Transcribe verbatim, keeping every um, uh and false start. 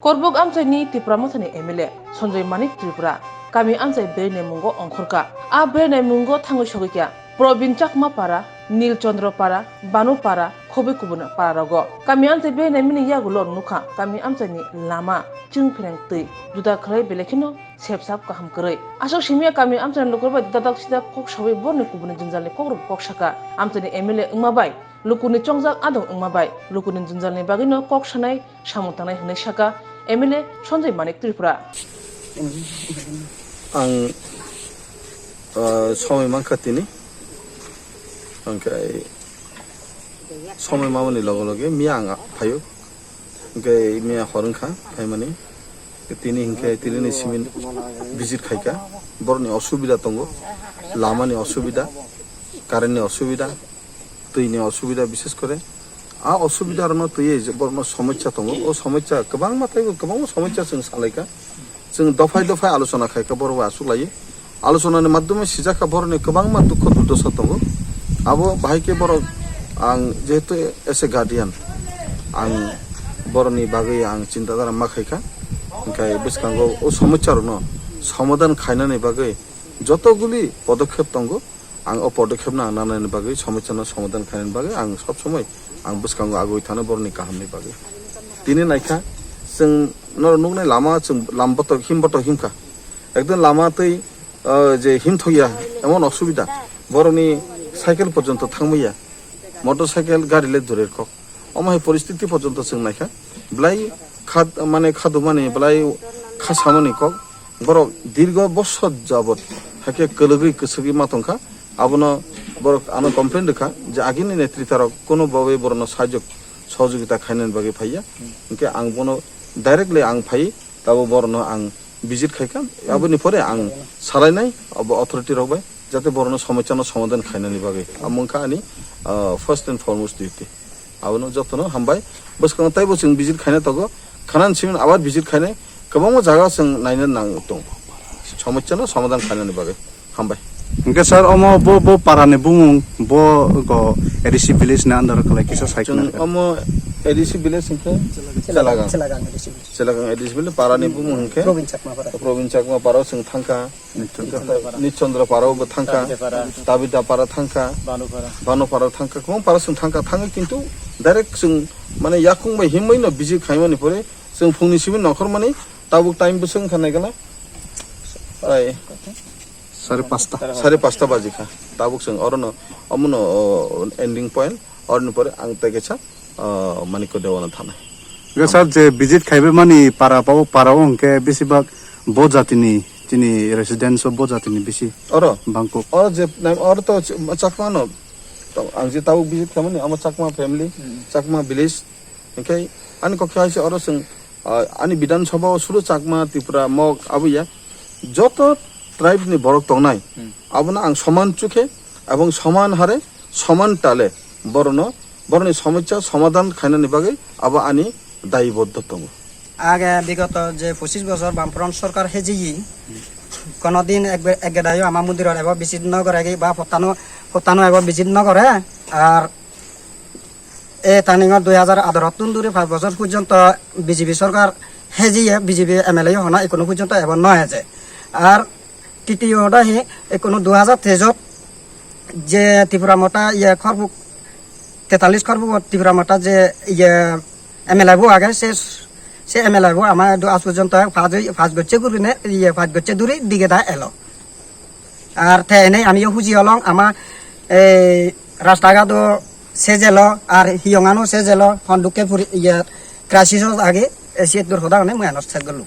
Korbuk amchaini Tipra Mothani M L A Sanjoy Manik Tripura kami amchai bernai mungo ongkhorkha. A bernai mungo thangwi sogwikha Probin Chakma Para, Nil Chandra Para, Banu Para, khobwi kubun pararogo. Kami amchai bernai mini yagulo nukha kami amchaini lama, chwng phereng twi juda khlai belai kheno sepsap kaham kwrwi. Aswk simiya kami amchaini lukurok bai dadak sidak kok sawi borni kubuni jwnjalni kokrok kok saka. Amchaini M L A wngma bai, lukurni chongjak adong wngma bai, lukurni jwnjalni bagwino kok sanai samung tangnai hwnwi saka M L A Sanjoy Manik Tripura. Ang, ah, somoi mankha tini. Hwnkhe somoi mamani loge loge miya ang phaio. Hwnkhe miya hor wngkha phaimani. Tini hwnkhe tini ni simi visit khaikha. Borokni osubida tongo. Lamani osubida, current ni osubida, twi ni osubida, bishes kore a osubida rokno twiwi je borokno somosya tongo. O somosya kwbangma teibo kwbangma somosya chwng salaikha. Chwng dophai dophai alochona khaikha, borok bai achuk laiwi. Alochonani madhyome sijakha borokni kwbangma dukho durdosa tongo. Abo bahai khe borok, ang jehetu as a guardian, ang borokni bagwi ang chinta dhara ma khaikha. Hwnkhe bwskango o somosya rokno somadhan khainani bagwi joto guli podokhep tongo. Ang o podokhepno ang nanani bagwi, somosyano somadhan khainani bagwi ang sob somoi ang bwskango agoi thano borokni kahamni bagwi. Tini naikha, chwng norok nuknai lama, chwng lam botok, him botok himkha. Ekdom lama twi, ah, je himthokya, emon osubida. Borokni cycle porjonto thangmaya, motor cycle, gari le durer kok. Omo hai poristiti porjonto chwng naikha. Belai kha, mane khadumani, belai khasamani kok. Borok dirgo bosor jabot hakhe kwlwgwi kwswgwi ma tongkha. Abono borok ano complain rwkha je agini netrita rok kono babe borokno sajwk sohojogita khainani bagwi phaiya. Hinkhe ang bono directly ang phai, tabo borokno ang visit khaikha. Aboni pore ang salainai abo authority rok bai, jate borokno somosyano somadhan khainani bagwi. Amo wngkha ani, ah, first and foremost duty. Abono jotono hambai. Bwskango teibo chwng visit khaina tongo. Khanan simin abar visit khainai kwbangma jaga chwng naina nang tongo. Somosyano somadhan khainani bagwi. Hambai. Hwnkhe sir, omo bo, bo parani bumung, bo go A D C village ni under o kwlai kisa sai Chwng khna kha. Omo A D C village hwnkhe Chelagang. Chelagang. Chelagang A D C village. Chelagang A D C village parani bumung hwnkhe Probin Chakma Para. Probin Chakma Para chwng thangkha. Nichondra Para. Nichondra Para bo thangkha. Tabita Para. Tabita Para thangkha. Banu Para. Banu Para thangkha. Kwbang Para chwng thangkha. Thangwi kintu direct chwng mane yakung bai himwi no visit khaimani pore chwng phungni simi nokhormani tabuk time bwswk wngkha naikhe na. Ai. Sare pasta. Sare pasta baji kha. Tabuk chwng orono omono, o, ending point. Oroni pore ang tei kaisa, ah, Manikya Dewan thana. Hwnkhe sir, je visit khaibai mani para pao, para o hwnkhe besibak bo jatini, chini residents o bo jatini bisi Oro? Bangkuk. Oro je, oro to ch-, Chakma no, to ang je tabuk visit khaimani, amo Chakma family, Hmm. Chakma village. Hwnkhe ani kokya hai se oro chwng, ah, ani Bidhan Sabha o suru Chakma, Tripura, Mog, abuya joto tribe ni borok tongnai. Hmm. Abono ang soman chukhe, ebong soman hare, soman tale borokno, borokni somosya somadhan khainani bagwi abo ani daiboddo tongo. Age bigoto je pochish bosor Bamfront sorkar hejiyi, kono din ek be-, ek gedayo ama mondirot ebo visit no gore ba pottano, pottano ebo visit no gore. Ar e turning o dui hajar atharo tun duri pach bosor porjonto B J P sorkar hejiye, B J P M L A yo hono ekuno porjonto ebo no heje. Ar titiyo dahi ekuno dui hajar teijot je Tipra Motha iye khorbuk, tetalis khorbuk Tipra Motha je iye M L A bo age se, se M L A bo ama do aaj porjonto pach, pach gocche gurine iye pach gocche duri dige da elo. Ar te enei ami huji olong ama ei rasta ghat o sejelo ar hiyong ano sejelo hondukke puri iye crisis o age esi dur hoda hone mui ano segolo.